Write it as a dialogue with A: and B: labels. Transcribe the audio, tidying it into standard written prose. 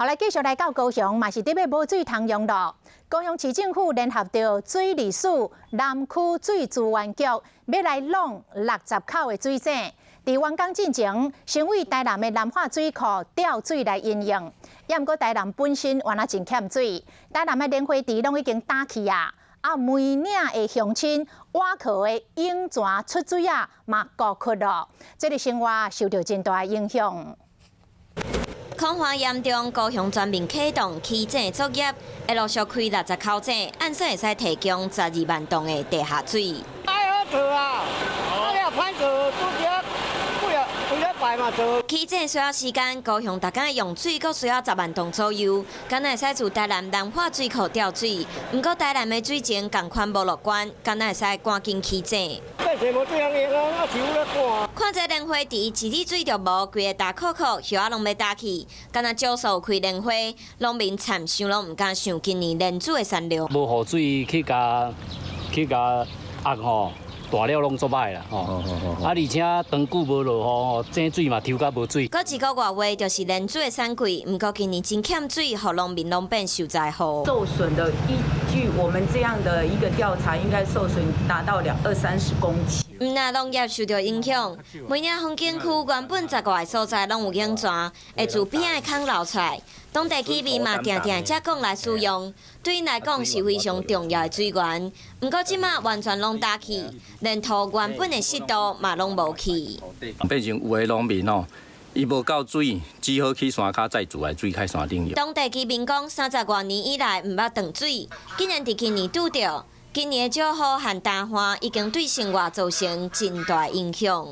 A: 好來，繼續來到高雄，嘛是得欲無水通用囉。高雄市政府聯合著水利署南區水資源局，欲來挵60口的水井。佇完工進前，先為台南的南化水庫調水來應用。也毋過台南本身原來真欠水，台南的蓮花池攏已經焦去啊！啊，梅嶺的鄉親倚靠的湧泉出水仔嘛枯竭囉，這个生活受著真大的影響。
B: 空旱嚴重，高雄全面啟動起井作業，會陸續開60口井，按算會使提供12萬噸的地下水。
C: 歹好做啊，啊你若歹做，拄則幾禮拜嘛做。
B: 起井需要時間，高雄逐工用水閣需要10萬噸左右，敢若會使自台南南化水庫調水。毋過台南的水情仝款無樂觀，敢若會使趕緊起井。看這蓮花池一滴水著無，規个焦涸涸，葉仔攏欲焦去，敢若少數有開蓮花，農民慘想攏毋敢想今年蓮子的產量。
D: 無雨水去共壓吼，大了攏足歹啦吼。啊，而且長久無落雨吼，井水嘛抽甲無水。
B: 閣一個月話就是蓮子的產季，毋過今年真欠水，予農民攏變受災戶。
E: 受損的，依據我們這樣的一個調查，應該受損達到兩二三十公頃。
B: 毋但農業受著影響，梅嶺風景區原本十外個所在攏有湧泉，會自邊仔的坑流出來，當地居民嘛定定才講來使用，對𪜶來講是非常重要的水源。毋過這馬完全攏焦去，連土原本的濕度嘛攏無去。
F: 變成有的農民哦，伊無夠水，只好去山跤載自來水去山頂用。
B: 當地居民講，30外年以來毋捌斷水，竟然佇今年拄著。今年的少雨和乾旱已經對生活造成真大影響。